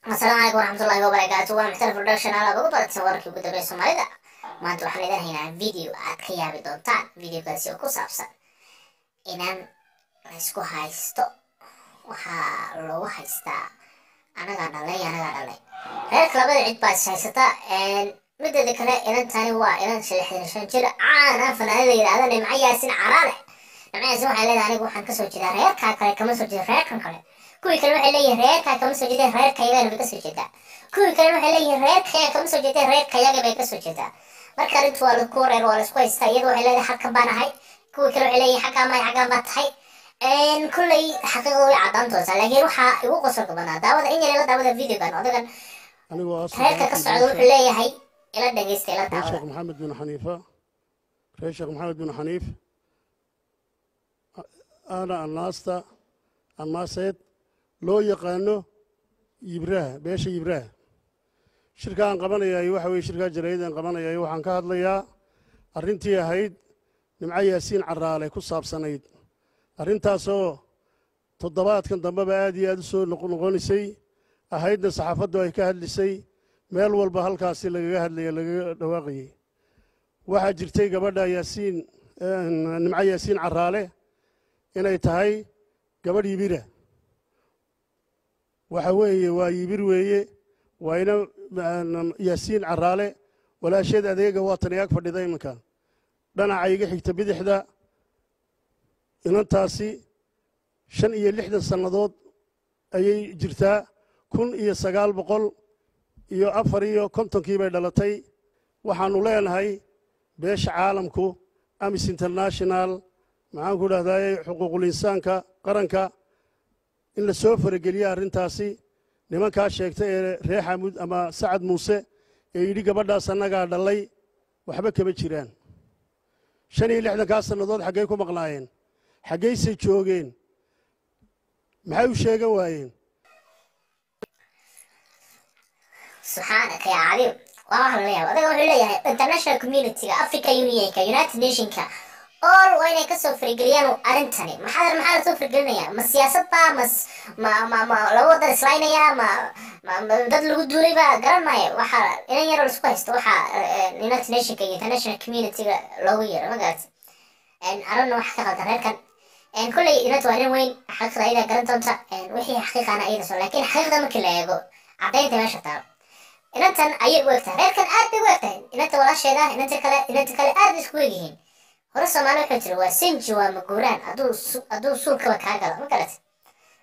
Asalaamu calaykum waraxmatullahi wabarakaatu. Waa Muxtar Production, alaab ugu baratan wararkii ugu dambeeya Soomaalida. Maanta waxaan idin haynaa video aad ka yaabi doontaan, videogaasi oo ku saabsan inaan laysku haysto. Waxaa loogu haystaa anagaa dhalay, anagaa dhalay. Reerka labada cid baa is haysata. Mideeda kale, inantani waa inan 65 jir caan ah, fanaanada yidhaahda Nimco Yaasin Caraale. Nimco Yaasin waxay leedahay: anigu waxaan kasoo jeedaa reerkaa kale, kama soo jeeda reerkan kale. Kuwii kale waxay leeyihin reerkaa kama soo jeedeen, reerkayagana bay kasoo jeedaa. Kuwii kalena waxay leeyihin reerkayaga kama soo jeedeen, reerkayaga bay kasoo jeedaa. Marka arrintu waa laku reer, waa laisku haystaa. Iyada waxay leedahay xagkan baan ahay, kuwii kale waxay leeyihin xaggaan baan, xaggaan baa tahay. Kulley xaqiiqda way caddaan doontaa, laakiin waxaa igu qosolka badnaa daawada in yar ila daawada videogan. Odagan anigoo ah reerka ka socda wuxuu leeyahay ila dhageysta, ila reer daawada. Sheekh Maxamed bin Xaniifa, reer Sheekh Maxamed bin Xaniif, ana annaasta annaaseed loo yaqaano Yibraha, beesha Yibraha. Shirka aan qabanayaay waxa weye shirkaa jaraa'id aan qabanayaay, waxaan ka hadlayaa arrintii ahayd Nimco Yaasiin Caraale ku saabsanayd, arrintaasoo toddobaadkan dambeba aad iyo aad u soo noqnoqonaysay, ahaydna saxaafaddu ay ka hadlisay, meel walba halkaasi lagaga hadlaya, lagaga dhawaaqayey. Waxaa jirtay gabadha Yaasiin, Nimco Yaasiin Caraale, inay tahay gabadh Yibira. Waxa weeye waa Yibir weeye, waa ina Yaasiin Caraale. Walaasheed adeega waa tan ag fadhida iminka dhanaca iga xigta bidixda. Inantaasi 65 sannadood ayay jirtaa. 1954-kii bay dhalatay. Waxaannu leenahay beesha caalamku, Amnesty International, maxaan ku dhahdaye, xuquuqul insaanka qaranka, in la soo farageliya arrintaasi. Nimankaa sheegtay ee reer Xamuud ama Sacad Muuse ee yidhi gabadhaas annagaa dhalay, waxba kama jiraan. 65-kaa sannadood xaggay ku maqnaayeen? Xaggaysay joogeen? Maxay u sheegan waayeen? Subxaanaka yaa cadiim, waa wax lala yaabo. Odaga wuxuu leeyahay international community-ga, Africa Unionka, United Nationka, all waa inay kasoo farageliyaan arrintani. Maxaa lasoo faragelinaya? Ma siyaasad baa? Ma laba wadan islaynaya? Ma dad lagu duulay baa? Garan maayo. Waxa inan yaroo laisku haysto waxa United Nationka iyo international community-ga loogu yeero, ma garat? Aronna wax ka qaldan reerkan. Kulley inanta waa nin weyn, xaqiiqda ayadaa garan doonta, wixii xaqiiqana ayada soo. Laakiin xaqiiqda markii la eego, caddaynta meesha taalo, inantan ayay u egtahay reerkan, aad bay u egtahay inanta walaasheeda. Inanta kale aad bay isku egyihiin. Hore Soomaali wuxuu tiri: waa sinji waa maguuraan hadduu suulkaba kaa galo, ma garat?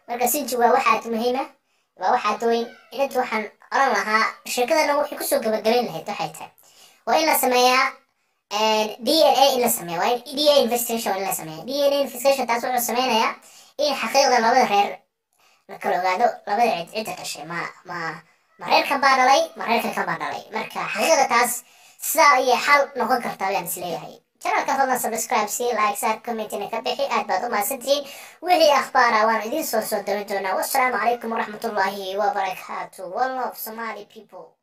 Marka sinji waa waxaad muhiima, waa waxaad weyn. Inanta waxaan oran lahaa, sheekadana waxay kusoo gabagabayn lahayd waxay tahay waa in la sameeyaa DNA, in la sameeya waa in DNA investigation, waa in la sameeya DNA investigation. Taas wuxuu sameynayaa in xaqiiqda labada reer la kala ogaado, labada cid cidda dhashay, ma reerkan baa dhalay, ma reerkan kan baa dhalay. Marka xaqiiqda taas sidaa ayay xal noqon kartaa ayaan isleeyahay. Channelka fadlan subscribe si, like saar, commentina ka bixi. Aad baad u mahadsantihiin. Wixii akhbaara waan idiin soo dabin doonaa. Wassalaamu calaykum waraxmatullaahi wabarakaatu. One love, Somali people.